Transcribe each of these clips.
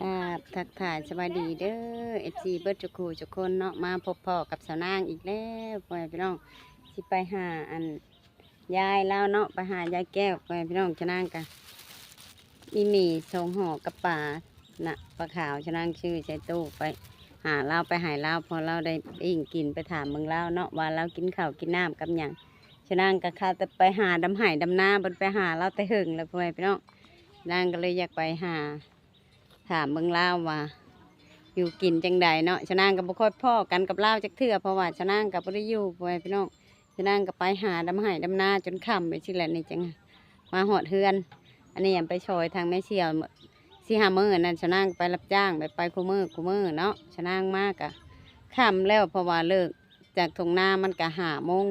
ກາບທັກທາຍສະບາຍດີເດີ ເອັຟຊີ ເບິດທຸກຄູ່ທຸກຄົນເນາະ ມາພົບພໍ້ກັບສາວນາງອີກແລ້ວ ພໍ່ແມ່ພີ່ນ້ອງ. ຊິໄປຫາອັນ ຍາຍລາວເນາະ ໄປຫາຍາຍແກ້ວ ພໍ່ແມ່ພີ່ນ້ອງ. ສາວນາງກະມີໝີ່ສອງຫໍ່ກັບປານະ ປາຂາວ ສາວນາງຊື້ໃສ່ຕູ້ໄປຫາລາວ ໄປໃຫ້ລາວ ພໍລາວໄດ້ປີ້ງກິນ. ໄປຖາມເບິ່ງລາວເນາະ ວ່າລາວກິນເຂົ້າກິນນ້ຳກັບຫຍັງ. ສາວນາງກະຄາແຕ່ໄປຫາດຳໄຮ່ດຳນາ ບໍ່ໄດ້ໄປຫາລາວແຕ່ເຫິງແລ້ວ ພໍ່ແມ່ພີ່ນ້ອງ. ສາວນາງກະເລີຍຢາກໄປຫາ ຖາມເບິ່ງລາວວ່າຢູ່ກິນຈັ່ງໃດເນາະ. ສາວນາງກໍບໍ່ຄ່ອຍພໍ້ກັນກັບລາວຈັກເທື່ອ ເພາະວ່າສາວນາງກໍບໍ່ໄດ້ຢູ່ ພໍ່ແມ່ພີ່ນ້ອງ. ສາວນາງກໍໄປຫາດຳໄຮ່ດຳນາຈົນຄ່ຳໄປຊີ້ແຫຼະ ນີ້ຈັ່ງມາຮອດເຮືອນ. ອັນນີ້ໄປຊ່ອຍທາງແມ່ສ່ຽວສີ່ຫ້າມື້ນັ້ນ ສາວນາງກໍໄປຮັບຈ້າງ ໄປ ໄປຄູ່ມື້ຄູ່ມື້ເນາະ. ສາວນາງມາກໍຄ່ຳແລ້ວ ເພາະວ່າເລີກ ຈາກທົ່ງນາມັນກະຫ້າໂມງ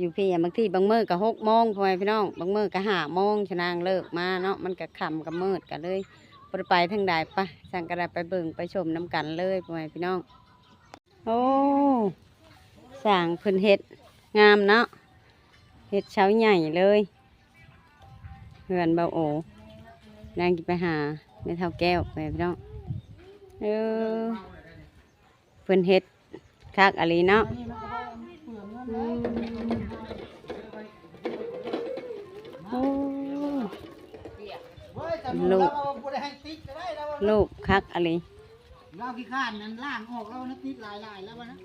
ຢູ່ພີ້ ບາງທີບາງມື້ກະຫົກໂມງ ພໍ່ແມ່ພີ່ນ້ອງ ບາງມື້ກະຫ້າໂມງ ສາວນາງເລີກມາເນາະ ມັນກະຄ່ຳກະມືດ ກະເລີຍບໍ່ໄດ້ໄປທາງໃດ. ປະ ຊັ້ນກະໄດ້ໄປເບິ່ງໄປຊົມນຳກັນເລີຍ ພໍ່ແມ່ພີ່ນ້ອງ. ໂອ້ ສ້າງເພິ່ນເຮັດງາມເນາະ ເຮັດເສົາໃຫຍ່ເລີຍ ເຮືອນບ່າວໂອ. ນາງຊິໄປຫາແມ່ເຖົ້າແກ້ວ ພໍ່ແມ່ພີ່ນ້ອງ ເອີ. ເພິ່ນເຮັດຄັກອີ່ຫຼີເນາະ ອືມ ໂອ້ ໂລບ ໂລບຄັກອີ່ຫຼີ ລາວຂີ້ຄ້ານນັ້ນ ລ້າງອອກແລ້ວນະ ຕິດຫຼາຍໆແລ້ວນະ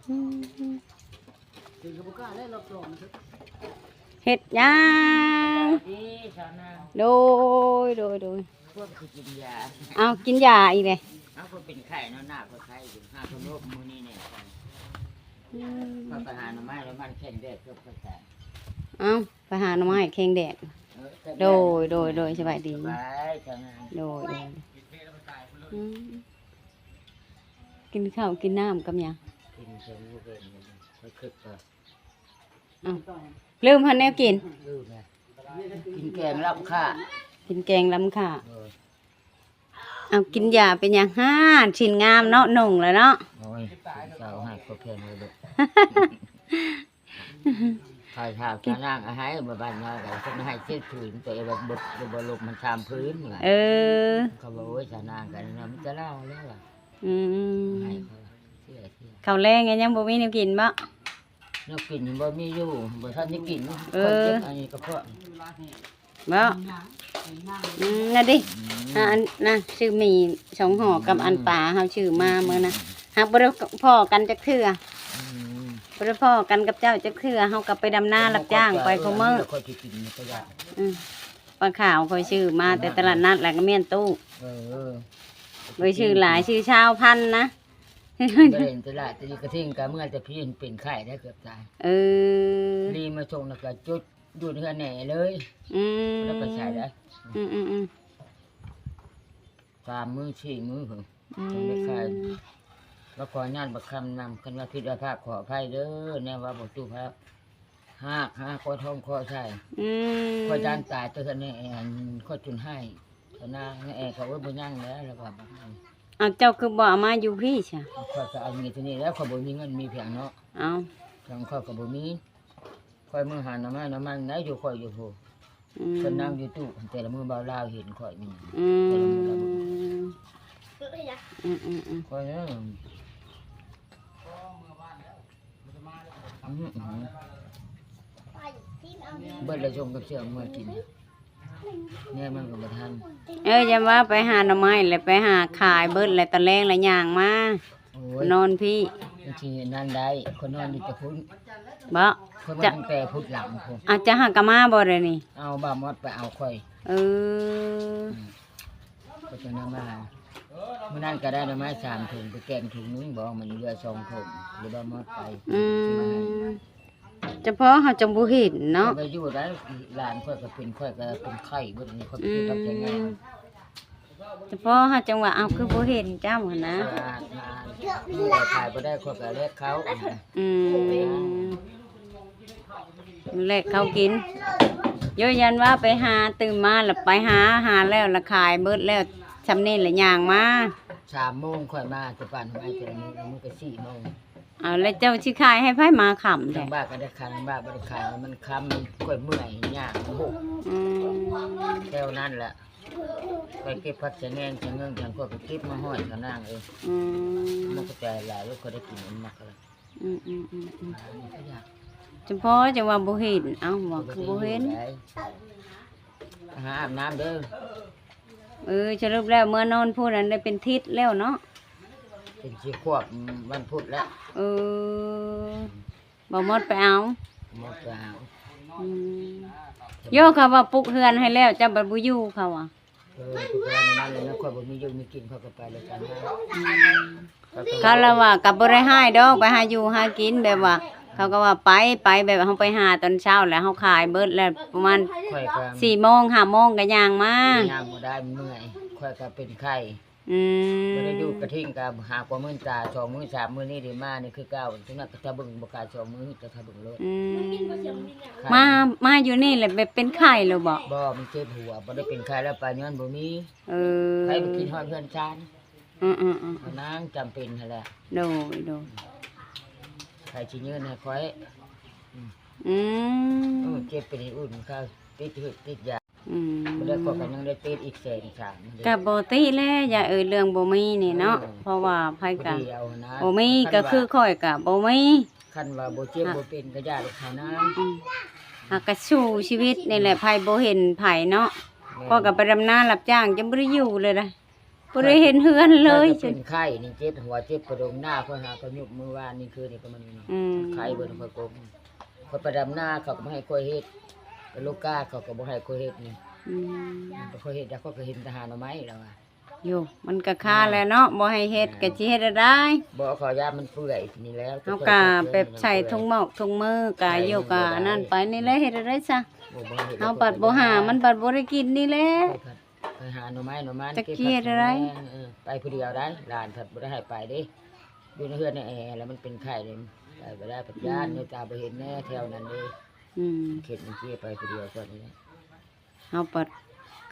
ອືມ. ເຮັດຫຍັງ? ໂດຍ ໂດຍ ໂດຍ ພວກຊິກິນຢາ ເອົາ ກິນຢາອີກເດ້ ເອົາ ເພິ່ນເປັນໄຂ້ເນາະ ໜ້າເພິ່ນໄຂ້ຢູ່ ຫາເພິ່ນໂລກມື້ນີ້ແນ່ ອືມ ເພິ່ນໄປຫາໜໍ່ໄມ້ ແລ້ວມັນແຂງແດດ ເພິ່ນໄປໃສ ເອົາ ໄປຫາໜໍ່ໄມ້ແຂງແດດ ເອີ ໂດຍ ໂດຍ ໂດຍ ສະບາຍດີ ສະບາຍ ໂດຍ ໂດຍ ອືມ ກິນເຂົ້າກິນນ້ຳກັບຫຍັງ? ກິນເຂົ້າມື້ເປັນ ຂ້ອຍຄິດວ່າ ອ້າວ ລືມຫັ້ນແນວກິນ ລືມແລ້ວ ກິນແກງລຳຂ້າ ກິນແກງລຳຂ້າ ເອີ ເອົາ ກິນຢາເປັນຫຍັງ? ຫາ ຊິນງາມເນາະ ນຸ່ງແລ້ວເນາະ ໂອ້ຍ ເຈົ້າໃຫ້ກໍແພງເລີຍເດີ້ ໃຜຖາມ ກິນ ນາງເອົາໃຫ້ ບໍ່ບາດມາກໍເພິ່ນໃຫ້ເຈັດຜືນ ແຕ່ວ່າບໍ່ ບໍ່ລົບມັນສາມຜືນວ່າ ເອີ ເຂົາບອກ ໂອ້ຍ ສາວນາງກໍນະ ມີແຕ່ລາວແລ້ວວ່າ ອືມ ໃຫ້ເຂົາ ເຊື່ອ ເຊື່ອ ເຂົ້າແລງຍັງບໍ່ມີແນວກິນບໍ? ແນວກິນບໍ່ມີຢູ່ ບໍ່ທັນໄດ້ກິນ ເອີ ຄົນເຈັບອັນນີ້ກະເພາະ ບໍ່ ອືມ ນັ້ນເດ້ ອືມ ອ່າ ອັນນະ ຊື້ໝີ່ສອງຫໍ່ກັບອັນປາເຮົາຊື້ມາມື້ນະ ຫາກບໍ່ໄດ້ພໍ້ກັນຈັກເທື່ອ ອືມ ບໍ່ໄດ້ພໍ້ກັນກັບເຈົ້າຈັກເທື່ອ ເຮົາກໍໄປດຳນາ ໄປ ຮັບຈ້າງໄປຄູ່ມື້ ຂ້ອຍຊິກິນກໍຢາກ ອືມ ປາຂາວຂ້ອຍຊື້ມາແຕ່ຕະຫຼາດນັດ ແລ້ວກໍມ້ຽນຕູ້ ເອີ ບໍ່ໄດ້ຊື້ຫຼາຍ ຊື້ຊາວພັນນະ ບໍ່ໄດ້ຕະຫຼາດ ແຕ່ຢູ່ກະທິງກໍເມື່ອແຕ່ພີ້ເປັນໄຂ້ໄດ້ເກືອບຕາຍ ເອີ ລີມາສົ່ງແລ້ວກໍຈຸດ ຢູ່ເຮືອນແນ່ເລີຍ ອືມ ບໍ່ໄດ້ໄປໃສເດ້ ອືມໆໆ ສາມມື້ສີ່ມື້ພຸ້ນ ອືມ ຈັ່ງໄດ້ຂາຍ ແລ້ວຂໍຍາດບັກຄຳນຳ ຄັນວ່າຜິດວ່າພາດຂໍອະໄພເດີ້ ແນວວ່າບໍ່ສຸພາບ ຫາກ ຫາກ ຂໍທ້ອງຂໍໃສ່ ອືມ ຂ້ອຍຢ້ານຕາຍ ແຕ່ເຮືອນແນ່ ອັນ ຂ້ອຍຈົນໄຫ້ ເທື່ອນາແນ່ ເຂົາເອີ້ນບໍ່ຍັງແລ້ວ ແລ້ວວ່າ ເອົາ ເຈົ້າຄືບໍ່ເອົາມາຢູ່ພີ້ຊະ? ຂ້ອຍກໍເອົາມີເທົ່ານີ້ແຫຼະ ຂ້ອຍບໍ່ມີເງິນມີພຽງເນາະ ເອົາ ຂອງຂ້ອຍກໍບໍ່ມີ ຂ້ອຍມື້ຫາໜໍ່ໄມ້ໜໍ່ມັນໄດ້ຢູ່ ຂ້ອຍຢູ່ພຸ້ນ ອືມ ເພິ່ນນັ່ງຢູ່ຕູ້ ແຕ່ລະມື້ບ່າວລາວເຫັນຂ້ອຍນີ້ ອືມ ແຕ່ລະມື້ລາວບໍ່ ອືມໆໆ ຂ້ອຍ ອືມ ເບິດແລ້ວ ສົ່ງກັບເສືອເມືອກິນ ແນວມັນກໍບໍ່ທັນ ເອີ ຢ່າວ່າໄປຫາໜໍ່ໄມ້ ແລ້ວໄປຫາຂາຍເບິດ ແລ້ວຕອນແລງລະຍ່າງມາ ໂອ້ຍ ນອນພີ້ ມັນຊິນັ້ນໄດ້ ຂ້ອຍນອນຢູ່ແຕ່ພຸ້ນ ບໍ່ ຂ້ອຍມາ ຈະ ຕັ້ງແຕ່ພຸ້ນຫຼັງພຸ້ນ ອາ ເຈົ້າຫາກະມາບໍ່ດຽວນີ້? ເອົາ ບ່າວມອດໄປເອົາຂ້ອຍ ເອີ ອືມ ກໍຈັ່ງນັ້ນມາ ມື້ນັ້ນກໍໄດ້ໜໍ່ໄມ້ສາມຖົງ ໄປແກງຖົງໜຶ່ງ ບໍ່ ມັນເຫຼືອສອງຖົງ ຫຼືບ່າວມອດໄປ ອືມ ສະເພາະເຮົາຈັ່ງບໍ່ເຫັນເນາະ ຂ້ອຍກໍຢູ່ໄດ້ ຫຼານຂ້ອຍກໍເປັນ ຂ້ອຍກໍເປັນໄຂ້ເບິດ ອັນນີ້ຂ້ອຍໄປເກັບກັບແຮງງານ ອືມ ສະເພາະເຮົາຈັ່ງວ່າ ເອົ້າ ຄືບໍ່ເຫັນເຈົ້າຫັ້ນນະ ຂາຍບໍ່ໄດ້ ຂ້ອຍກໍແລກເຂົ້າ ອືມ ແລກເຂົ້າກິນ ໂຍ ຢ້ານວ່າໄປຫາ ຕື່ນມາລະໄປຫາ ຫາແລ້ວລະຂາຍເບິດແລ້ວ ຊ່ຳນີ້ລະຍ່າງມາ ສາມໂມງຂ້ອຍມາ ແຕ່ປ່ານໄມ້ແຕ່ລະມື້ ມື້ກໍສີ່ໂມງ ເອົາ ແລ້ວເຈົ້າຊິຂາຍໃຫ້ໃຜມາຄ່ຳແທ້? ທາງບ້ານກໍໄດ້ຂາຍ ທາງບ້ານບໍ່ໄດ້ຂາຍ ມັນຄ່ຳ ຂ້ອຍເມື່ອຍຍ່າງ ອືມ ແຖວນັ້ນແຫຼະ ຂ້ອຍເກັບຜັກສະແໜງ ສະເຫງ ຈັ່ງຂ້ອຍກໍເກັບມາຫ້ອຍຊະນາງເອີຍ. ອືມ ມັນກໍຈະຫຼາຍ ລູກກໍໄດ້ກິນມັນມັກແລ້ວ. ອືມໆໆໆ ອັນນີ້ກໍຢາກ ຈຳເພາະຈັ່ງວ່າບໍ່ເຫັນ. ເອົ້າ ວ່າຄືບໍ່ເຫັນ ໄປຫາອາບນ້ຳເດີ. ເອີ ສະຫຼຸບແລ້ວເມືອນອນພຸ້ນ ອັນໄດ້ເປັນທິດແລ້ວເນາະ ເປັນຊິຂວບວັນພຸດແລ້ວ. ເອີ ບໍ່ໝົດໄປເອົາ ໝົດໄປເອົາ. ອືມ ໂຍ ເຂົາວ່າປຸກເຮືອນໃຫ້ແລ້ວ ເຈົ້າບັດບໍ່ຢູ່ເຂົາວ່າ. ເອີ ກໍວ່າແນວນັ້ນແຫຼະເນາະ ຂ້ອຍບໍ່ມີຢູ່ມີກິນ ຂ້ອຍກໍໄປແລ້ວກັນ. ອືມ ເຂົາລະວ່າກໍບໍ່ໄດ້ຮ້າຍດອກ ໄປຫາຢູ່ຫາກິນ ແບບວ່າ ເຂົາກໍວ່າໄປ ໄປແບບເຮົາໄປຫາຕອນເຊົ້າ ແລ້ວເຮົາຂາຍເບິດ ແລ້ວປະມານ ຂ້ອຍກໍ ສີ່ໂມງ ຫ້າໂມງກໍຍ່າງມາ ຍ່າງບໍ່ໄດ້ ເມື່ອຍ ຂ້ອຍກໍເປັນໄຂ້. ອືມ ບໍ່ໄດ້ຢູ່ກະທິງກໍຫາກວ່າມື້ຕາ ສອງມື້ສາມມື້ນີ້ໄດ້ມານີ້ຄືເກົ່າ ຈັ່ງນັ້ນກໍຖ້າເບິ່ງບໍ່ກາຍສອງມື້ ຈະຖ້າເບິ່ງໂລດ. ອືມ ມາ ມາຢູ່ນີ້ແຫຼະແບບເປັນໄຂ້ແລ້ວບໍ່? ບໍ່ ມັນເຈັບຫົວ ບໍ່ໄດ້ເປັນໄຂ້ແລ້ວ ໄປຍ້ອນບໍ່ມີ. ເອີ ໃຜບໍ່ກິນຮອດເຮືອນຊານ. ອືມໆໆ ນາງຈຳເປັນຫັ້ນແຫຼະ. ໂດຍໆ ໃຜຊິຍື່ນໃຫ້ຂ້ອຍ. ອືມ ເອີ ເຈັບເປັນອື່ນ ເຂົາຕິດຫືດຕິດຢາ. ອືມ ບໍ່ໄດ້ ຂ້ອຍກໍຍັງໄດ້ຕິດອີກແສນສາມ ກໍບໍ່ຕິແຫຼະ ຢ່າເອີຍ ເລື່ອງບໍ່ມີນີ້ເນາະ. ເອີ ເພາະວ່າໃຜກໍບໍ່ມີ ກໍຄືຂ້ອຍກໍບໍ່ມີ. ຄັນວ່າບໍ່ເຈັບບໍ່ເປັນກໍຢ່າລູກເຂົານະ. ອືມ ຫາກະສູ້ຊີວິດນີ້ແຫຼະ ໃຜບໍ່ເຫັນໃຜເນາະ. ແມ່ນ ຂ້ອຍກໍໄປດຳນາຮັບຈ້າງ ຈົນບໍ່ໄດ້ຢູ່ເລີຍນະ ບໍ່ໄດ້ເຫັນເຮືອນເລີຍ. ຂ້ອຍກໍເປັນໄຂ້ນີ້ ເຈັບຫົວເຈັບກະດົງໜ້າ ຂ້ອຍຫາກໍຍຸບມື້ວານນີ້ຄືນນີ້ກໍມານີ້. ອືມ ໄຂ້ເບິ່ງ ຂ້ອຍກົບ ຂ້ອຍໄປດຳນາ ເຂົາກໍບໍ່ໃຫ້ຂ້ອຍເຮັດ ໄປໂລກາ ເຂົາກໍບໍ່ໃຫ້ຂ້ອຍເຮັດນີ້. ອືມ ຂ້ອຍເຮັດ ແລ້ວຂ້ອຍກໍເຫັນແຕ່ຫາໜໍ່ໄມ້ແລ້ວວ່າ. ໂຍ ມັນກໍຄາແຫຼະເນາະ ບໍ່ໃຫ້ເຮັດ ແມ່ນ ກໍຊິເຮັດແນວໃດ. ບໍ່ ເຂົາຢ້ານມັນເປື່ອຍນີ້ແລ້ວ ເຮົາກໍແບບໃສ່ຖົງໝອກຖົງມື ກະຢູ່ກະອັນນັ້ນໄປນີ້ແຫຼະ ເຮັດແນວໃດຊະ. ເຮົາບັດບໍ່ຫາ ມັນບັດບໍ່ໄດ້ກິນນີ້ແຫຼະ. ໄປຫາໜໍ່ໄມ້ໜໍ່ມັນ ຈັກຊິເຮັດແນວໃດ. ເອີ ໄປຜູ້ດຽວໄດ໋ ຫຼານພັດບໍ່ໄດ້ໃຫ້ໄປເດ້ ຢູ່ໃນເຮືອນໃນແອ ແລ້ວມັນເປັນໄຂ້ເດ້ ໄປບໍ່ໄດ້ ພັດຢ້ານ ອືມ ເນາະ ຕາບໍ່ເຫັນແນ່ແຖວນັ້ນເດ້. ອືມ ເຂດມັນຊິໄປຜູ້ດຽວກ່ອນນີ້. ເຮົາປະ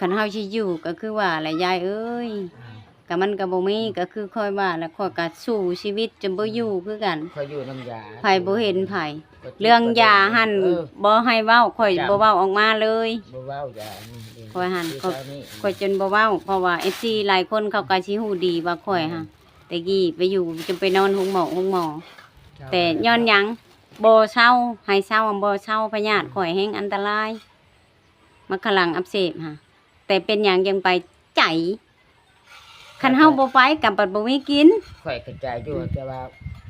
ຄັນເຮົາຊິຢູ່ກໍຄືວ່າແຫຼະຍາຍເອີຍ ອືມ ກໍມັນກໍບໍ່ມີ ອືມ ກໍຄືຂ້ອຍວ່າແຫຼະ ຂ້ອຍກໍສູ້ຊີວິດຈົນບໍ່ຢູ່ຄືກັນ. ຂ້ອຍຢູ່ນຳຢາ ໃຜບໍ່ເຫັນໃຜ ເລື່ອງຢາຫັ້ນ ເອີ ບໍ່ໃຫ້ເວົ້າ ຂ້ອຍບໍ່ເວົ້າອອກມາເລີຍ ບໍ່ເວົ້າຢານີ້ ຂ້ອຍຫັ້ນ ຂ້ອຍຈົນບໍ່ເວົ້າ ເພາະວ່າເອັຟຊີຫຼາຍຄົນເຂົາກໍຊິຮູ້ດີວ່າຂ້ອຍຫັ້ນ ອືມ ແຕ່ກີ້ໄປຢູ່ ຈົນໄປນອນໂຮງໝໍ ໂຮງໝໍ ແຕ່ຍ້ອນຫຍັງ ບໍ່ເຊົາ ໃຫ້ເຊົາບໍ່ເຊົາ ພະຍາດ ອືມ ຂ້ອຍແຮງອັນຕະລາຍ ມັກຂະລັງອັກເສບຫະ ແຕ່ເປັນຫຍັງຈັ່ງໄປໃຈ ຄັນເຮົາບໍ່ໄປກໍບັດບໍ່ມີກິນ. ຂ້ອຍເຂົ້າໃຈຢູ່ ແຕ່ວ່າ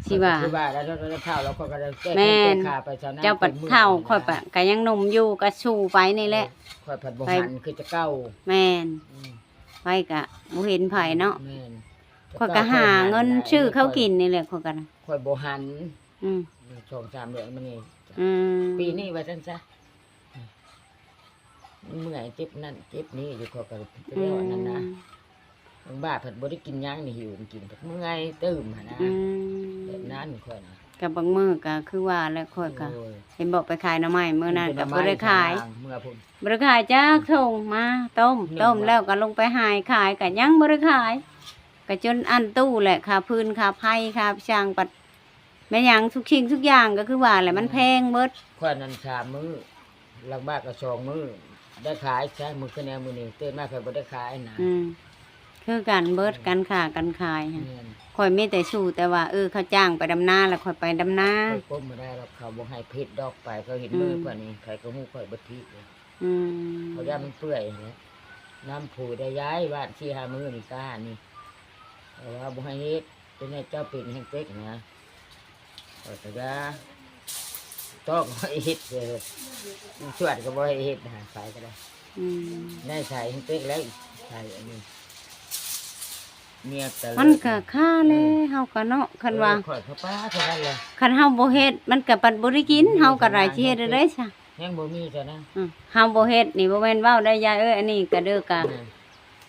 ຊິວ່າ ຄືວ່າແລ້ວ ເຖົ້າແລ້ວ ຂ້ອຍກໍໄດ້ແກ້ໄຂ ແມ່ນ ແກ້ໄຂໄປຊະນະ ເຈົ້າບັດເຖົ້າ ຂ້ອຍປະ ກໍຍັງໜຸ່ມຢູ່ ກໍສູ້ໄປນີ້ແຫຼະ. ຂ້ອຍພັດບໍ່ຫັນຄືແຕ່ເກົ່າ. ແມ່ນ ອືມ ໄປກໍບໍ່ເຫັນໃຜເນາະ. ແມ່ນ ຂ້ອຍກໍຫາເງິນຊື້ເຂົ້າກິນນີ້ແຫຼະ ຂ້ອຍກໍ ຂ້ອຍບໍ່ຫັນ. ອືມ ສອງສາມເດືອນມານີ້ ອືມ ປີນີ້ວ່າຊັ້ນຊະ ເມື່ອຍເຈັບນັ້ນເຈັບນີ້ຢູ່ ຂ້ອຍກໍ ອືມ ແລ້ວອັນນັ້ນນະ ບາງບາດພັດບໍ່ໄດ້ກິນຫຍັງນີ້ ຫິວກິນພັດເມື່ອຍຕື່ມຫັ້ນນະ. ອືມ ແບບນັ້ນຂ້ອຍນະ ກໍບາງມື້ກໍຄືວ່າແຫຼະ ຂ້ອຍກໍ ໂອ້ຍ ເຫັນບອກໄປຂາຍໜໍ່ໄມ້ ມື້ນັ້ນກໍບໍ່ໄດ້ຂາຍ ເມື່ອພຸ້ນ ບໍ່ໄດ້ຂາຍຈັກຖົງ ມາຕົ້ມ ໜຶ່ງ ຕົ້ມແລ້ວກໍລົງໄປຫາຍຂາຍ ກໍຍັງບໍ່ໄດ້ຂາຍ ກໍຈົນອັນຕູ້ແຫຼະ ຄ່າຟືນ ຄ່າໄຟ ຄ່າຊ່າງ ບັດ ແມ່ນຫຍັງ ທຸກສິ່ງທຸກຢ່າງກໍຄືວ່າແຫຼະ ມັນແພງເບິດ. ຂ້ອຍນັ້ນສາມມື້ ຫຼັງບ້ານກໍສອງມື້ ໄດ້ຂາຍຊະ ມື້ຄືແນວມື້ນີ້ ຕື່ນມາຂ້ອຍບໍ່ໄດ້ຂາຍນະ. ອືມ ຄືກັນເບິດ ການຄ້າການຂາຍ ແມ່ນ ຂ້ອຍມີແຕ່ສູ້ແຕ່ວ່າ ເອີ ເຂົາຈ້າງໄປດຳນາ ແລ້ວຂ້ອຍໄປດຳນາ. ຂ້ອຍກົ້ມບໍ່ໄດ້ດອກ ເຂົາບໍ່ໃຫ້ເຮັດດອກ ໄປ ເຂົາເຫັນ ອືມ ມືຂ້ອຍນີ້ ໃຜກໍຮູ້ຂ້ອຍເບິດທີບເລີຍ. ອືມ ເຂົາຢ້ານມັນເປື່ອຍຫັ້ນແຫຼະ ນ້ຳຜຸຍໄດ້ຍ້າຍບ້ານສີ່ຫ້າມື້ນີ້ ກະຫັ້ນນີ້ ເຂົາວ່າບໍ່ໃຫ້ເຮັດ. ເປັນໃຫ້ເຈົ້າເປັນແຮງເຕັກນະ ຂ້ອຍກໍຢ່າ ຕ້ອງໃຫ້ເຮັດເດີ ຊວນກໍບໍ່ໃຫ້ເຮັດນະ ໃຜກໍໄດ້. ອືມ ໄດ້ໃສ່ແຮງເຕັກແລ້ວ ໃສ່ອັນນີ້ ເມຍກໍເລີຍ ມັນກໍຄາແຫຼະ ເອີ ເຮົາກໍເນາະ ຄັນວ່າ ເອີ ຂ້ອຍກໍປ້າເທົ່ານັ້ນແຫຼະ ຄັນເຮົາບໍ່ເຮັດ ມັນກໍບັດບໍ່ໄດ້ກິນ ເຮົາກໍໄດ້ຊິເຮັດແນວໃດຊະ. ຍັງບໍ່ມີເທື່ອນະ ອືມ ເຮົາບໍ່ເຮັດນີ້ ບໍ່ແມ່ນເວົ້າໄດ້ຍາຍເອີຍ ອັນນີ້ກະເດີກະ ແມ່ນ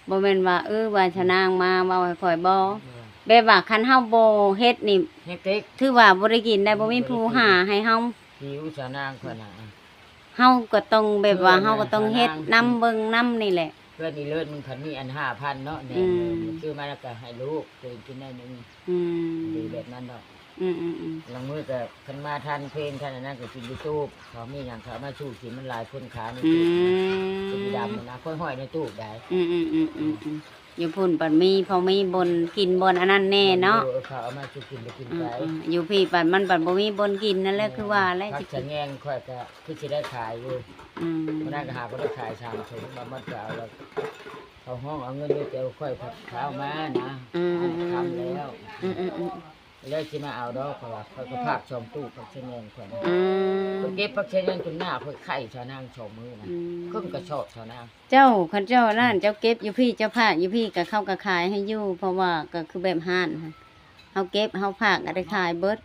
ບໍ່ແມ່ນວ່າ ເອີ ວ່າຊະນາງມາເວົ້າໃຫ້ຂ້ອຍບໍ່ ແມ່ນ ແບບວ່າຄັນເຮົາບໍ່ເຮັດນີ້ ເຮັດເຕັກ ຖືວ່າບໍ່ໄດ້ກິນໄດ້ ອືມ ບໍ່ມີຜູ້ຫາໃຫ້ເຮົາ ຫິວຊະນາງຂ້ອຍນະ ເຮົາກໍຕ້ອງແບບວ່າ ເອີ ເຮົາກໍຕ້ອງເຮັດນຳ ເບິ່ງນຳນີ້ແຫຼະ. ເພື່ອນອີເລີດມັນພັດມີອັນຫ້າພັນເນາະ ແໜມ ອືມ ຊື້ມາແລ້ວກໍໃຫ້ລູກຕົວເອງກິນໜ້ອຍໜຶ່ງ ອືມ ດີແບບນັ້ນດອກ. ອືມໆໆ ລາງມື້ກໍຄັນມາທານເພນ ທານອັນນັ້ນກໍກິນຢູ່ຕູບ ເຂົາມີຫຍັງເຂົາເອົາມາສູ່ກິນ ມັນຫຼາຍຄົນຂາຍໃນ ອືມ ຕູບນະ ເປັນດຳນະ ຂ້ອຍຫ້ອຍໃນຕູບໄດ໋ ອືມໆໆໆ ຢູ່ພຸ້ນບັດມີ ພໍມີບ່ອນກິນບ່ອນອັນນັ້ນແດ່ເນາະ ເອີ ເຂົາເອົາມາສູ່ກິນໄປກິນໄປ ອືມໆ ຢູ່ພີ້ບັດມັນບັດບໍ່ມີບ່ອນກິນນັ້ນແຫຼະ ແມ່ນ ຄືວ່າແຫຼະ ຜັກສະແງງຂ້ອຍກໍຄືຊິໄດ້ຂາຍຢູ່ ອືມ ມື້ນັ້ນກໍຫາກໍໄດ້ຂາຍສາມຖົງ ບາດມັນກໍເອົາແລ້ວ ເຂົາຮ້ອງເອົາເງິນຢູ່ແຕ່ຂ້ອຍພັດເອົາມານະ ອືມ ຄ່ຳແລ້ວ ອືມໆໆ ແລ້ວຊິມາເອົາດອກ ເພາະວ່າຂ້ອຍກໍພາກສອງຕູ້ ຜັກສະແງງຂ້ອຍນະ ອືມ ຂ້ອຍເກັບຜັກສະແງງຈົນໜ້າຂ້ອຍໄຂ້ຊະນາງສອງມື້ນະ ອືມ ເຄິ່ງກະສອບຊະນາງ ເຈົ້າ ຄັນເຈົ້ານັ້ນ ເຈົ້າເກັບຢູ່ພີ້ ເຈົ້າພາກຢູ່ພີ້ ກໍເຂົາກໍຂາຍໃຫ້ຢູ່ ເພາະວ່າກໍຄືແບບຮ້ານຫັ້ນ ເຮົາເກັບເຮົາພາກກໍໄດ້ຂາຍເບິດ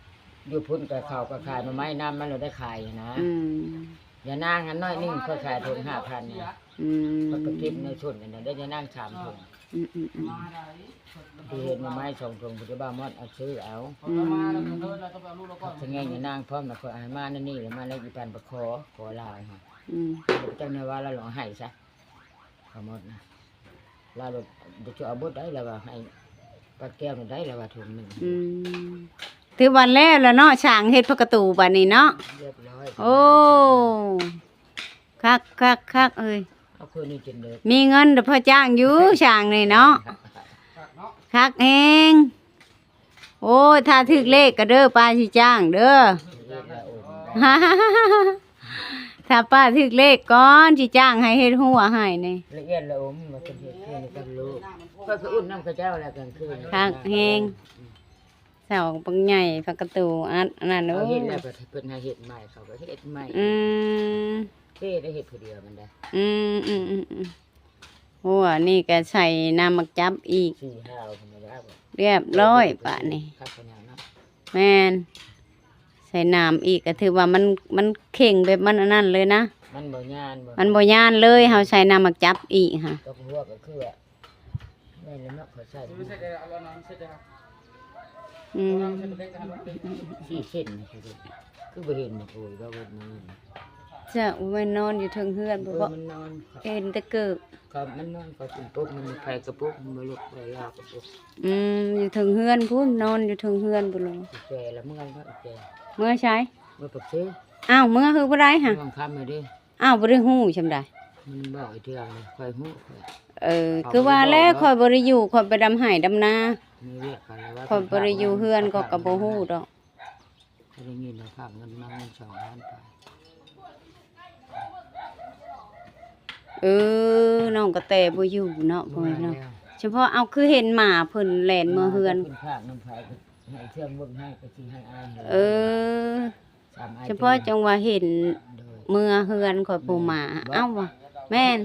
ຢູ່ພຸ້ນກໍເຂົາກໍຂາຍໜໍ່ໄມ້ນຳ ມັນລະໄດ້ຂາຍນະ ອືມ ຢານາງອັນນ້ອຍໜຶ່ງ ຂ້ອຍຂາຍຖົງຫ້າພັນນະ ອືມ ຂ້ອຍໄປເກັບໃນສົວນອັນນັ້ນໄດ້ຢານາງສາມຖົງ ອືມໆໆ ທີ່ເຮັດໜໍ່ໄມ້ສອງຖົງ ພຸ້ນເຈົ້າບ່າວມອດເອົາຊື້ເອົາ ອືມ ສະແງງຍານາງພ້ອມນະ ຂ້ອຍເອົາໃຫ້ມາໃນນີ້ ແລ້ວມາໃນອີປານປະຂໍ ຂໍລາວຫັ້ນ ອືມ ເຈົ້າແນວວ່າລາວລອງໃຫ້ຊະ ຂະໝົດນະ ລາວລະບໍ່ຈະເອົາເບິດໄດ໋ ລາວວ່າໃຫ້ປ້າແກ້ວນັ້ນໄດ໋ ລາວວ່າຖົງໜຶ່ງ ອືມ ຖືວ່າແລ້ວລະເນາະ ຊ່າງເຮັດພະກະຕູບາດນີ້ເນາະ ຮຽບຮ້ອຍ ໂອ້ ຄັກໆໆ ເອີຍ ເອົາຄືນນີ້ຈົນເດີ ມີເງິນເດີພໍຈ້າງຢູ່ ຊ່າງນີ້ເນາະ ຄັກແຮງ ໂອ້ຍ ຖ້າຖືກເລກກໍເດີ ປ້າຊິຈ້າງເດີ ລະອອມ ຖ້າປ້າຖືກເລກກ່ອນ ຊິຈ້າງໃຫ້ເຮັດຮົ້ວໃຫ້ນີ້ ລະອຽດລະອອມ ວ່າເພິ່ນເຮັດຄືນກັບລູກ ຂ້ອຍໄປອຸ່ນນຳເຂົາເຈົ້າແລ້ວກາງຄືນ ຄັກແຮງ ເສົາບັກໃຫຍ່ ພະກະຕູອັດອັນນັ້ນ ເຂົາເຮັດແລ້ວ ໂອ້ຍ ເພິ່ນໃຫ້ເຮັດໃໝ່ ເຂົາກໍເຮັດໃໝ່ ອືມ ເທໄດ້ເຮັດຜູ້ດຽວມັນໄດ້ ອືມໆໆໆ ໂອ້ ອັນນີ້ກໍໃສ່ນ້ຳໝາກຈັບອີກ ສີ່ຫ້າວ ທຳມະດາ ຮຽບຮ້ອຍບາດນີ້ ຄັກຂະໜາດເນາະ ແມ່ນ ໃສ່ນ້ຳອີກກໍຖືວ່າມັນ ມັນເຄັ່ງແບບມັນອັນນັ້ນເລີຍນະ ມັນບໍ່ຍານ ມັນບໍ່ຍານເລີຍ ເຮົາໃສ່ນ້ຳໝາກຈັບອີກຫະ ກັບຫົວກໍຄືວ່າ ແມ່ນແລ້ວເນາະ ຂ້ອຍໃສ່ ອືມ ສີ່ເສັ້ນ ຄືບໍ່ເຫັນໝາກໂອຍວ່າເບິດມື້ ຈະບໍ່ແມ່ນນອນຢູ່ເທິງເຮືອນບໍ່ ເອີ ມັນນອນ ເຫັນແຕ່ເກີບ ກໍມັນນອນ ກໍເປັນປົກ ມັນໃຜກະປຸກ ມັນບໍ່ລຸກ ໄປລາວກະປຸກ ອືມ ຢູ່ເທິງເຮືອນພຸ້ນ ນອນຢູ່ເທິງເຮືອນພຸ້ນ ແກ່ລະເມືອແລ້ວ ແກ່ ເມືອໃສ ເມືອປາກເຊ ອ້າວ ເມືອຄືຜູ້ໃດຫະ ເມືອຄຳເດ້ ອ້າວ ບໍ່ໄດ້ຮູ້ຊ່ຳໃດ ມັນບອກອີກເທື່ອ ຂ້ອຍຮູ້ ເອີ ຄືວ່າແຫຼະ ຂ້ອຍບໍ່ໄດ້ຢູ່ ຂ້ອຍໄປດຳໄຮ່ດຳນາ ມີວຽກກັນແລ້ວວ່າ ຂ້ອຍບໍ່ໄດ້ຢູ່ເຮືອນ ຂ້ອຍກໍບໍ່ຮູ້ດອກ ຂ້ອຍໄດ້ຍິນວ່າຝາກເງິນມາເງິນສອງລ້ານປາຍ ເອີ ນ້ອງກະແຕບໍ່ຢູ່ເນາະ ພໍ່ແມ່ເນາະ ສະເພາະ ເອົາ ຄືເຫັນໝາເພິ່ນແລ່ນເມືອເຮືອນ ເພິ່ນຝາກນຳໃຜ ໃຫ້ເຊື່ອງເບິ່ງໃຫ້ ກໍຊິໃຫ້ອ້າຍ ເອີ ສະເພາະຈັ່ງວ່າເຫັນເມືອເຮືອນຂ້ອຍຜູ້ໝາ ເອົ້າ ວ່າ ແມ່ນ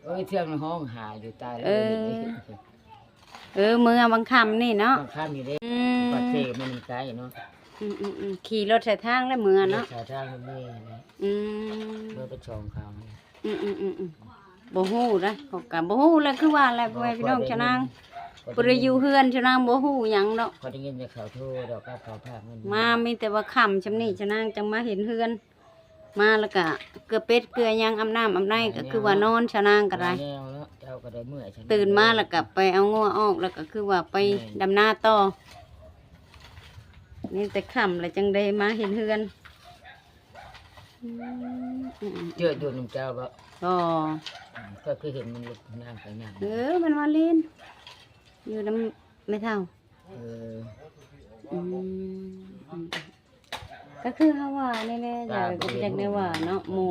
ເອີຍ ທ່ຽງຮ້ອງຫາຢູ່ຕາຍແລ້ວ ເອີ ເອີ ເມືອບັງຄຳນີ້ເນາະ ບັງຄຳນີ້ເດ້ ອືມ ປາກເຊມັນໃກ້ເນາະ ອືມໆໆ ຂີ່ລົດສາຍທາງແລ້ວເມືອເນາະ ລົດສາຍທາງແມ່ນ ອືມ ເມືອໄປສອງຄາວ ອືມໆໆໆ ບໍ່ຮູ້ນະ ເຮົາກໍບໍ່ຮູ້ແຫຼະ ຄືວ່າແຫຼະ ພໍ່ແມ່ພີ່ນ້ອງຊະນາງ ບໍ່ໄດ້ຢູ່ເຮືອນຊະນາງ ບໍ່ຮູ້ຫຍັງດອກ ຂ້ອຍໄດ້ຍິນແຕ່ເຂົາໂທດອກ ເຂົາຝາກເງິນມາ ມີແຕ່ວ່າຄ່ຳຊ່ຳນີ້ຊະນາງຈັ່ງມາເຫັນເຮືອນ ມາແລ້ວກໍເກືອເປັດເກືອຫຍັງ ອາບນ້ຳອາບໃນ ກໍຄືວ່ານອນຊະນາງກໍໄດ້ ແນວເນາະ ເຈົ້າກໍໄດ້ເມື່ອຍຊະນາງ ຕື່ນມາແລ້ວກໍໄປເອົາງົວອອກ ແລ້ວກໍຄືວ່າໄປ ແມ່ນ ດຳນາຕໍ່ ນີ້ແຕ່ຄ່ຳແລ້ວຈັ່ງໄດ້ມາເຫັນເຮືອນ ອືມ ເຈີຢູ່ນຳເຈົ້າບໍ່? ບໍ່ ອືມ ຂ້ອຍຄືເຫັນມັນລຸກຍ່າງໄປຍ່າງມາ ເອີ ມັນມາຫຼິ້ນ ຢູ່ນຳແມ່ເຖົ້າ ເອີ ອືມ ກໍຄືເຮົາວ່ານີ້ແຫຼະ ຢາກ ຢາກໄດ້ວ່າເນາະ ໝູ່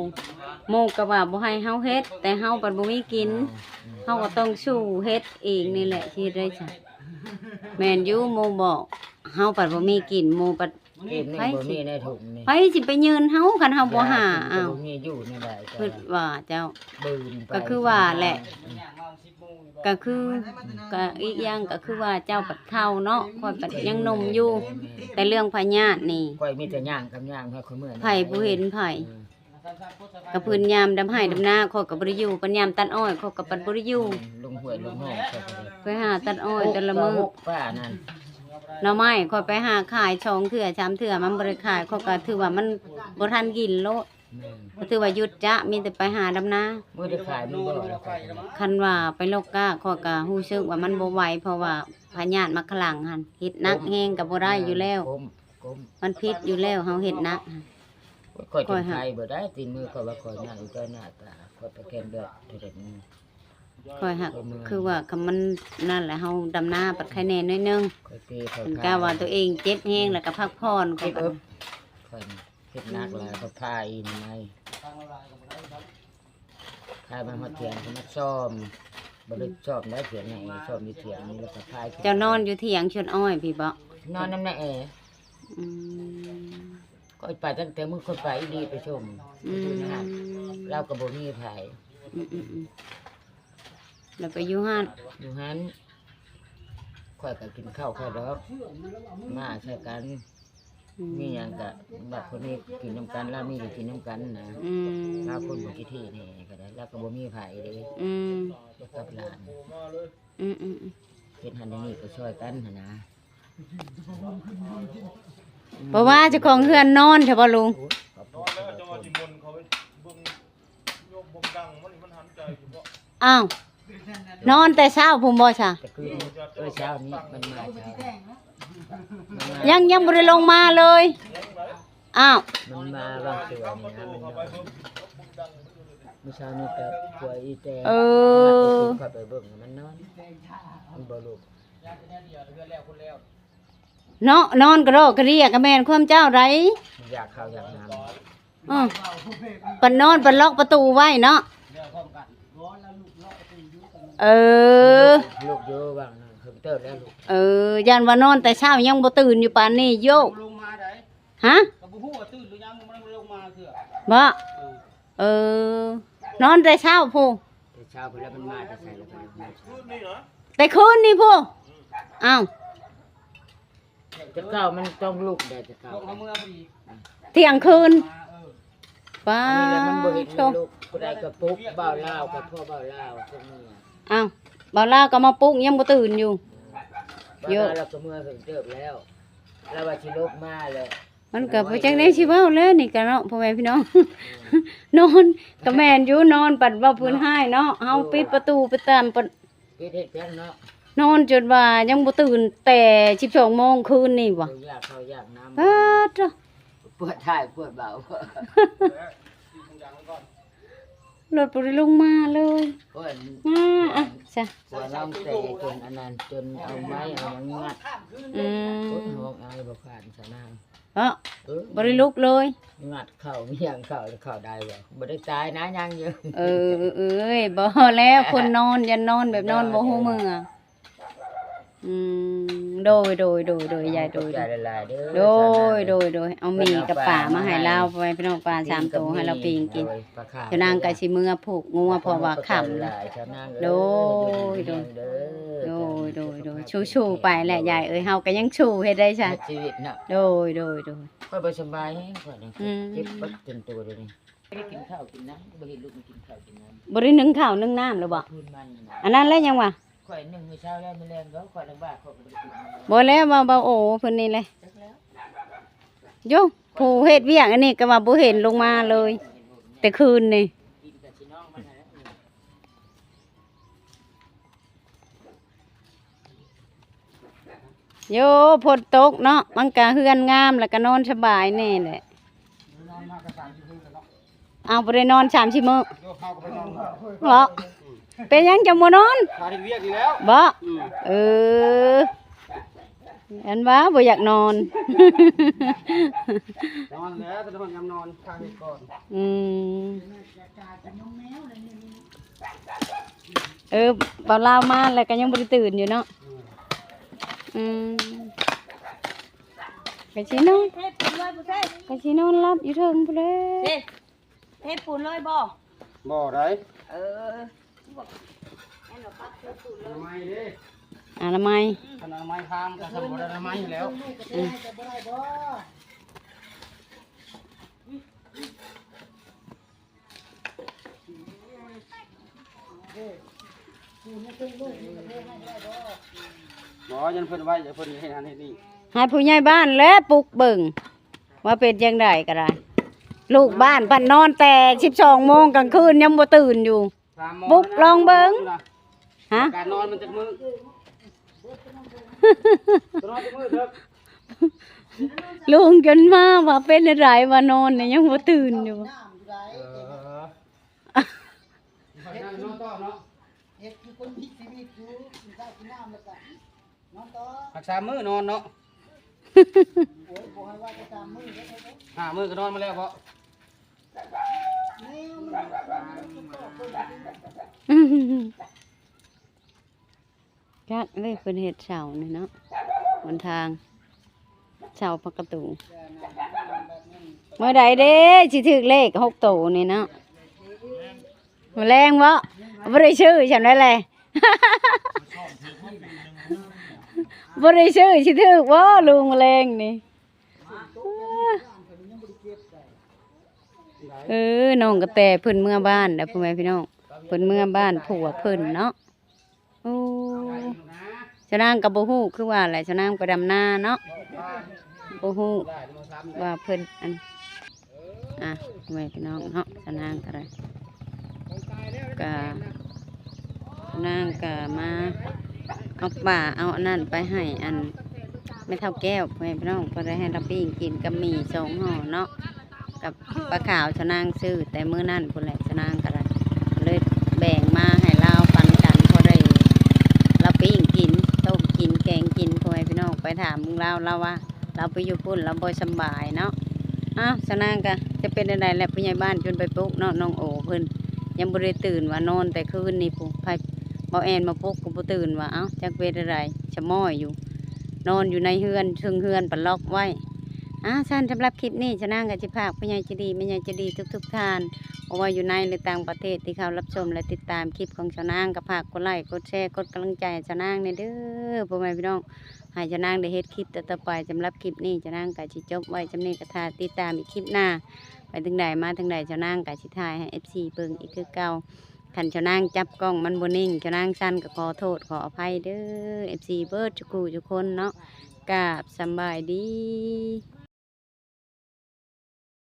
ໝູ່ກໍວ່າບໍ່ໃຫ້ເຮົາເຮັດ ແຕ່ເຮົາບັດບໍ່ມີກິນ ເຮົາກໍຕ້ອງສູ້ເຮັດເອງນີ້ແຫຼະ ຊິເຮັດໄດ້ຊັ້ນ ແມ່ນຢູ່ ໝູ່ບອກ ເຮົາບັດບໍ່ມີກິນ ໝູ່ບັດ ໃຜຊິ ໃຜຊິໄປຍື່ນເຮົາ ຄັນເຮົາບໍ່ຫາເອົາ ບໍ່ມີຢູ່ແນວໃດ ຄິດວ່າເຈົ້າ ກໍຄືວ່າແຫຼະ ອືມ ກໍຄື ກໍອີກຢ່າງກໍຄືວ່າເຈົ້າບັດເຖົ້າເນາະ ຂ້ອຍບັດຍັງໜຸ່ມຢູ່ ແມ່ນໆ ແຕ່ເລື່ອງພະຍາດນີ້ ຂ້ອຍມີແຕ່ຍ່າງກັບຍ່າງ ໃຜຜູ້ເຫັນໃຜ ອືມ ກໍເພິ່ນຍາມດຳໄຮ່ດຳນາ ຂ້ອຍກໍບໍ່ໄດ້ຢູ່ ເພິ່ນຍາມຕັດອ້ອຍ ຂ້ອຍກໍບັດບໍ່ໄດ້ຢູ່ ອືມ ລົງຫ້ວຍລົງຮ່ອງ ຂ້ອຍກໍໄດ້ ໄປຫາຕັດອ້ອຍແຕ່ລະມື້ ປົກປ່ານັ້ນ ໜໍ່ໄມ້ ຂ້ອຍໄປຫາຂາຍສອງເທື່ອສາມເທື່ອ ມັນບໍ່ໄດ້ຂາຍ ຂ້ອຍກໍຖືວ່າມັນບໍ່ທັນກິນໂລດ ແມ່ນ ກໍຖືວ່າຢຸດຈະ ມີແຕ່ໄປຫາດຳນາ ບໍ່ໄດ້ຂາຍມັນບໍ່ລະ ຄັນວ່າໄປລົກກ້າ ຂ້ອຍກໍຮູ້ສຶກວ່າມັນບໍ່ໄຫວ ເພາະວ່າພະຍາດມາຂະຫຼັງຫັ້ນ ເຮັດໜັກແຮງກໍບໍ່ໄດ້ຢູ່ແລ້ວ ຜົມ ມັນຜິດຢູ່ແລ້ວ ເຮົາເຮັດໜັກ. ໂອ້ຍ ຂ້ອຍເປັນໄຂ້ເບິດໄດ໋ ຕີນມືຂ້ອຍວ່າຂ້ອຍຍາກຢູ່ແຕ່ໜ້າຕາ ຂ້ອຍໄປແຄມແດດເທື່ອໃດນີ້ ຂ້ອຍຫາກຄືວ່າ ຄັນມັນນັ້ນແຫຼະ ເຮົາດຳນາບັດໄຄແນ່ໜ້ອຍໜຶ່ງ ຂ້ອຍຕີ ຂ້ອຍ ເພິ່ນ ຄາ ກະວ່າຕົວເອງເຈັບແຮງ ແລ້ວກະພັກຜ່ອນ ຂ້ອຍ ຂ້ອຍ ເຮັດໜັກຫຼາຍ ອືມ ກໍພາອີກໃໝ່ ພາມາຮອດຖຽງກໍມາຊ້ອມ ບໍ່ໄດ້ ອືມ ຊ້ອມໄດ້ຖຽງໃຫຍ່ ຊ້ອມຢູ່ຖຽງນີ້ ແລ້ວກໍພາ ເຈົ້ານອນຢູ່ຖຽງສວນອ້ອຍພີ້ບໍ? ນອນນຳນ້າແອ. ອືມ ຂ້ອຍໄປຕັ້ງແຕ່ມື້ຂ້ອຍໄປອີ່ຫຼີໄປຊົມ ອືມ ຢູ່ໃນຫັ້ນ ລາວກໍບໍ່ມີໃຜ ອືມໆໆ ແລ້ວໄປຢູ່ຫັ້ນ ຢູ່ຫັ້ນ ຂ້ອຍກໍກິນເຂົ້າຂ້ອຍດອກ ມາໃສ່ກັນ ອືມ ມີຫຍັງກະບັດຄົນນີ້ກິນນຳກັນ ລາວມີກໍກິນນຳກັນນະ ອືມ ລາວຄົນບໍ່ຂີ້ຖີ່ແດ່ກໍໄດ້ ລາວກໍບໍ່ມີໃຜເດ້ ອືມ ກັບຫຼານ ອືມໆໆ ເຮັດຫັ້ນເຮັດນີ້ກໍຊ່ອຍກັນຫັ້ນນະ ບໍ່ວ່າເຈົ້າຂອງເຮືອນນອນແທ້ບໍ່ລຸງ? ໂອ້ຍ ນອນແລ້ວ ເຈົ້າວ່າຊິມົນເຂົາເບິ່ງ ໂຍກເບິ່ງດັງມັນນີ້ ມັນຫັນໃຈຢູ່ບໍ່? ອ້າວ ນອນແຕ່ເຊົ້າພຸ້ນບໍ່ຊະ? ແຕ່ຄືນ ເອີ ເຊົ້ານີ້ມັນມາເຊົ້າ ຍັງ ຍັງບໍ່ໄດ້ລົງມາເລີຍ. ອ້າວ ມັນມາບາງສ່ວນນີ້ນະ ມັນນອນ ມື້ເຊົ້ານີ້ກໍຜົວອີແຕ ເອີ ຂ້ອຍໄປເບິ່ງ ມັນນອນ ມັນບໍ່ລຸກ ເນາະ ນອນກະດອກກະເດຍກະແມ່ນຄວາມເຈົ້າໃດ໋ ຢາກເຂົ້າຢາກນ້ຳ ອື ປະນອນປະລັອກປະຕູໄວ້ເນາະ ເອີ ລຸກຢູ່ວ່າງນັ້ນ ເຖິງເຕີບແລ້ວລຸກ ເອີ ຢ້ານວ່ານອນແຕ່ເຊົ້າຍັງບໍ່ຕື່ນຢູ່ປານນີ້ໂຢ ຮະ ກໍບໍ່ຮູ້ວ່າຕື່ນຫຼືຍັງ ມັນບໍ່ໄດ້ລົງມາເທື່ອ ບໍ່ ເອີ ເອີ ນອນແຕ່ເຊົ້າພຸ້ນ ແຕ່ເຊົ້າພຸ້ນແລ້ວ ມັນມາແຕ່ໃສລະ ແຕ່ຄືນນີ້ພຸ້ນ ອ້າວ ແຕ່ເກົ່າມັນຕ້ອງລຸກໄດ໋ ແຕ່ເກົ່າ ທ່ຽງຄືນ ປາດ ອັນນີ້ແຫຼະມັນບໍ່ເຫັນ ໂທ້ ມີລຸກ ຜູ້ໃດກໍປຸກ ບ່າວລາວກໍພໍ່ບ່າວລາວ ພວກນີ້ ອ້າວ ບ່າວລາວກໍມາປຸກ ຍັງບໍ່ຕື່ນຢູ່ ບ່າວລາວລາວກໍເມືອເຖິງເຕີບແລ້ວ ລາວວ່າຊິລົງມາແລ້ວ ມັນກໍບໍ່ຈັກແນວຊິເວົ້າແລ້ວນີ້ກະເນາະ ພໍ່ແມ່ພີ່ນ້ອງ ອືມ ນອນກໍແມ່ນຢູ່ ນອນບັດເວົ້າພື້ນຮ້າຍເນາະ ເຮົາປິດປະຕູໄປຕາມ ເຮັດ ເຮັດຫຍັງເນາະ ນອນຈົນວ່າຍັງບໍ່ຕື່ນແຕ່ສິບສອງໂມງຄືນນີ້ຫວາ ຢາກເຂົ້າຢາກນ້ຳ ປາດໂທ້ ປວດທ້າຍປວດເບົາ ລົດບໍ່ໄດ້ລົງມາເລີຍ ໂອ້ຍ ອາ ອາ ຊະ ປວດນ້ອງແຕກຈົນອັນນັ້ນ ຈົນເອົາໄມ້ເອົາຫຍັງງັດ ອືມ ໂອ້ຍ ຮ້ອງອາຍບໍ່ຜ່ານຊະນາງ ເນາະ ເອີ ບໍ່ໄດ້ລຸກເລີຍ ງັດເຂົ້າ ມີຫຍັງເຂົ້າ ເຂົ້າໄດ້ບໍ່? ບໍ່ໄດ້ຕາຍນະ ຍັງຢູ່ ເອີ ເອີຍ ບໍ່ແລ້ວ ຄົນນອນ ຢ້ານນອນແບບນອນບໍ່ຮູ້ເມື່ອ ອືມ ໂດຍ ໂດຍ ໂດຍ ໂດຍ ຍາຍ ໂດຍ ຂອບໃຈຫຼາຍໆເດີ ໂດຍ ສາວນາງ ໂດຍ ໂດຍ ເອົາໝີ່ກັບປາມາໃຫ້ລາວ ເອີ ເອົາໄວ້ພີ່ນ້ອງ ປາສາມໂຕໃຫ້ລາວປີ້ງກິນ ໂດຍ ປາຂາມ ສາວນາງກໍຊິເມືອຜູກງົວ ເພາະວ່າຄ່ຳແລ້ວ ໂດຍ ໂດຍ ໂດຍ ໂດຍ ໂດຍ ສູ້ໆໄປແຫຼະຍາຍເອີຍ ເຮົາກໍຍັງສູ້ເຮັດໄດ້ຊະ ເຮັດຊີວິດເນາະ ໂດຍ ໂດຍ ໂດຍ ຂ້ອຍບໍ່ສະບາຍແຮງ ຂ້ອຍນີ້ ອືມ ເຈັບເບິດຈົນຕົວດຽວນີ້ ບໍ່ໄດ້ກິນເຂົ້າກິນນ້ຳ ບໍ່ເຫັນລູກມາກິນເຂົ້າກິນນ້ຳ ບໍ່ໄດ້ໜຶ້ງເຂົ້າໜຶ້ງນ້ຳແລ້ວບໍ່? ອັນນັ້ນແຫຼະຍັງວ່າ ຂ້ອຍໜຶ້ງມື້ເຊົ້າແລ້ວ ມື້ແລງກໍຂ້ອຍລຳບາກ ຂ້ອຍກໍບໍ່ໄດ້ກິນ ບໍ່ແລ້ວ ເວົ້າ ເວົ້າໂອ້ເພິ່ນນີ້ແຫຼະ ໂຢ ຜູ້ເຮັດວຽກອັນນີ້ກໍວ່າບໍ່ເຫັນລົງມາເລີຍ ແຕ່ຄືນນີ້ ໂຢ ຝົນຕົກເນາະ ມັນກະເຮືອນງາມ ແລ້ວກະນອນສະບາຍແດ່ແຫຼະ ເອົາ ບໍ່ໄດ້ນອນສາມສີ່ມື້ ເນາະ ເປັນຫຍັງຈັ່ງບໍ່ນອນ? ຫາເຮັດວຽກນີ້ແລ້ວ ບໍ່? ອືມ ເອີ ອັນວ່າບໍ່ຢາກນອນ ນອນແລ້ວ ແຕ່ນອນຍາມນອນ ຫາເຮັດກ່ອນ ອືມ ເອີ ບ່າວລາວມາແລ້ວກໍຍັງບໍ່ໄດ້ຕື່ນຢູ່ເນາະ ອືມ ອືມ ໄປຊິນອນ ເທ ເທປູນເລີຍ ເທ ໄປຊິນອນຫຼັບຢູ່ເທິງພຸ້ນແຫຼະ ເທ ເທປູນເລີຍບໍ່? ບໍ່ໄດ້ ເອີ ອະນາໄມເດ້ ອະນາໄມ ຄັນອະນາໄມທາງກໍສຳບໍ່ໄດ້ອະນາໄມຢູ່ແລ້ວ ອືມ ບໍ່ ຍັນເພິ່ນໄວ້ ເພິ່ນເຮັດຫັ້ນເຮັດນີ້ ໃຫ້ຜູ້ໃຫຍ່ບ້ານແຫຼະປຸກເບິ່ງ ວ່າເປັນຈັ່ງໃດກໍໄດ້ ລູກບ້ານພັດນອນແຕ່ສິບສອງໂມງກາງຄືນຍັງບໍ່ຕື່ນຢູ່ ປຸກລອງເບິ່ງ ຮະ ການນອນມັນຈັກມື້ ນອນຈັກມື້ເດີ? ລຸງຈົນມາວ່າເປັນແນວໃດວ່ານອນນີ້ຍັງບໍ່ຕື່ນຢູ່. ເອີ ເຮັດຄືຄົນມີຊີວິດຢູ່ ເຮັດຄືຄົນມີຊີວິດຢູ່ ກິນເຂົ້າກິນນ້ຳແລ້ວກໍນອນຕໍ່ ຮັກສາມມື້ນອນເນາະ. ໂອ້ຍ ບໍ່ໃຫ້ວ່າແຕ່ສາມມື້ເດ້ ຫ້າມື້ກໍນອນມາແລ້ວເບາະ. ແນວມັນ ຈັກເລີຍ ເພິ່ນເຮັດເສົານີ້ເນາະ ຫົນທາງ ເສົາປະຕູ. ມື້ໃດເດ້ຊິຖືກເລກຫົກໂຕນີ້ເນາະ? ມື້ແລງເບາະ? ບໍ່ໄດ້ຊື້ຊ່ຳໃດແລະ ບໍ່ໄດ້ຊື້ຊິຖືກບໍ່ລຸງ ມື້ແລງນີ້? ເອີ ນ້ອງກະແຕເພິ່ນເມືອບ້ານແລ້ວ ພໍ່ແມ່ພີ່ນ້ອງ ເພິ່ນເມືອບ້ານຜົວເພິ່ນເນາະ. ໂອ້ ຊາວນາງກໍບໍ່ຮູ້ ຄືວ່າແຫຼະ ຊາວນາງໄປດຳນາເນາະ ບໍ່ຮູ້ວ່າເພິ່ນ ອັນ ອ່ະ ພໍ່ແມ່ພີ່ນ້ອງເນາະ ຊາວນາງກໍໄດ້ ກໍ ຊາວນາງກໍມາເອົາປາເອົາອັນນັ້ນໄປໃຫ້ ອັນ ແມ່ເຖົ້າແກ້ວ ພໍ່ແມ່ພີ່ນ້ອງ ເພິ່ນໄດ້ໃຫ້ລາວປີ້ງກິນກັບໝີ່ສອງຫໍ່ເນາະ ກັບປາຂາວ ຊາວນາງຊື້ແຕ່ມື້ນັ້ນພຸ້ນແຫຼະ ຊາວນາງກໍໄດ້ ເລີຍແບ່ງມາໃຫ້ລາວປັນກັນ ພໍໄດ້ລາວປີ້ງກິນ ຕົ້ມກິນ ແກງກິນ ພໍ່ແມ່ພີ່ນ້ອງ ໄປຖາມເບິ່ງລາວ ລາວວ່າລາວໄປຢູ່ພຸ້ນ ລາວບໍ່ສຳບາຍເນາະ. ອ້າວ ຊາວນາງກໍຈະເປັນແນວໃດແຫຼະ ຜູ້ໃຫຍ່ບ້ານຈົນໄປປຸກເນາະ ນ້ອງໂອເພິ່ນຍັງບໍ່ໄດ້ຕື່ນວ່ານອນແຕ່ຄືນນີ້ພຸ້ນ ໄຜ ເບົາແອນມາປຸກກໍບໍ່ຕື່ນວ່າ ເອົ້າ ຈັກເປັນແນວໃດ ສະມ້ອຍຢູ່ ນອນຢູ່ໃນເຮືອນ ເທິງເຮືອນປະລັອກໄວ້. ອ່າ ຊັ້ນສຳລັບຄລິບນີ້ ຊາວນາງກໍຊິຝາກຜູ້ໃຫຍ່ໃຈດີ ແມ່ໃຫຍ່ໃຈດີທຸກໆທ່ານ ບໍ່ວ່າຢູ່ໃນ ຫຼື ຕ່າງປະເທດ ທີ່ເຂົ້າຮັບຊົມ ແລະ ຕິດຕາມຄລິບຂອງຊາວນາງ ກໍຝາກກົດໄລ້ ກົດແຊ ກົດກຳລັງໃຈໃຫ້ຊາວນາງແດ່ເດີ ພໍ່ແມ່ພີ່ນ້ອງ ໃຫ້ຊາວນາງໄດ້ເຮັດຄລິບຕໍ່ໆໄປ. ສຳລັບຄລິບນີ້ ຊາວນາງກໍຊິຈົບໄວ້ສ່ຳນີ້ ກໍຖ້າຕິດຕາມອີກຄລິບໜ້າ ໄປເຖິງໃດມາເຖິງໃດ ຊາວນາງກໍຊິຖ່າຍໃຫ້ເອັຟຊີເບິ່ງອີກຄືເກົ່າ. ຄັນຊາວນາງຈັບກ້ອງມັນບໍ່ນິ່ງ ຊາວນາງສັ່ນກໍຂໍໂທດຂໍອະໄພເດີ ເອັຟຊີເບິດທຸກຜູ້ທຸກຄົນເນາະ. ກາບສຳບາຍດີ.